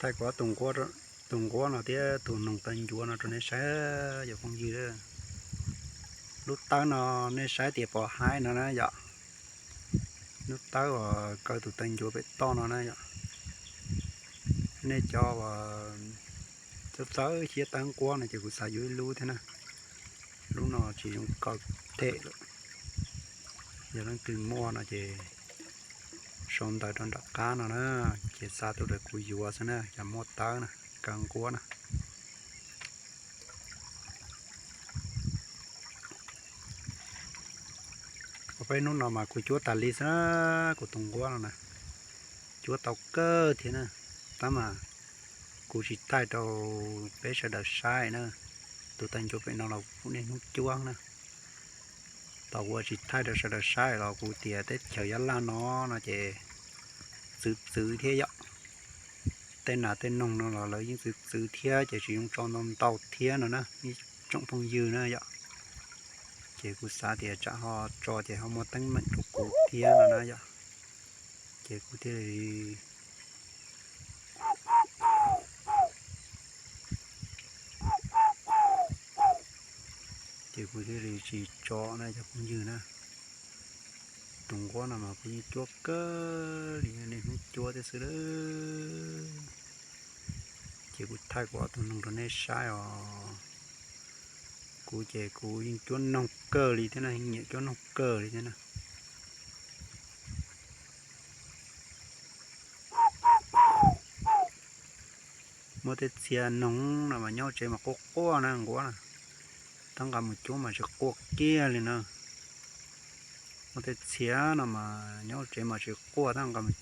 Thaij kuv tus nquab no thiab tus noog taw ncuav no rau nej saib, yog phooj ywg. Lub tawb no nej saib tias pom haib no na yom. Lub tawb uas kaw tus taw ncuav pem toj no na yom. Nej cov uas txawj txawj siab tawb nquab no ces kuv xav yuav ib lub thiab na. Lub no tsis zoo kaw them lawm. Yog leej twg muaj no ces sau ntawv rau nram qab no na, ces xa tuaj rau kuv yuav xwb na, yog muaj tawb na, kaw nquab na. Peb hnub no mas kuv cuab tas li xwb na, kuv tus nquab no na, cuab tau kawg thiab na, tab mas kuv tsis thaij rau peb sawv daws saib na. Tus taw ncuav pem no los kuv niaj hnub cuab na. Thaum kuv tsis thaij rau sawv daws saib los kuv tias teb chaws Yab Laj no no ces txwv txwv thiab yom. Tej nas tej noog no los lawv yeej txwv txwv thiab ces tsis zoo tso ntau ntau thiab no na, ib tsoom phooj ywg na yom. Ces kuv xav tias tsam ho tso ces ho muaj teeb meem rau kuv thiab no na yom. Ces kuv thiaj li ces kuv thiaj li tsis tso na cov phooj ywg na. Tus nquab no mas kuv yeej cuab kawg li, niaj hnub cuab thiab xwb lawm. Ces kuv thaij kuv ob tug noog rau nej saib os. Kuv ces kuv yeej cuab noog kawg li thiab na, yeej nyiam cuab noog kawg li thiab na. Muaj tej txhia noog no mas nyob tsev mas quaj quaj na nquab na, tab nqa mus cuab mas tsis quaj kiag li na. Muaj tej txhia no mas nyob tsev mas tsis quaj, tab nqa mus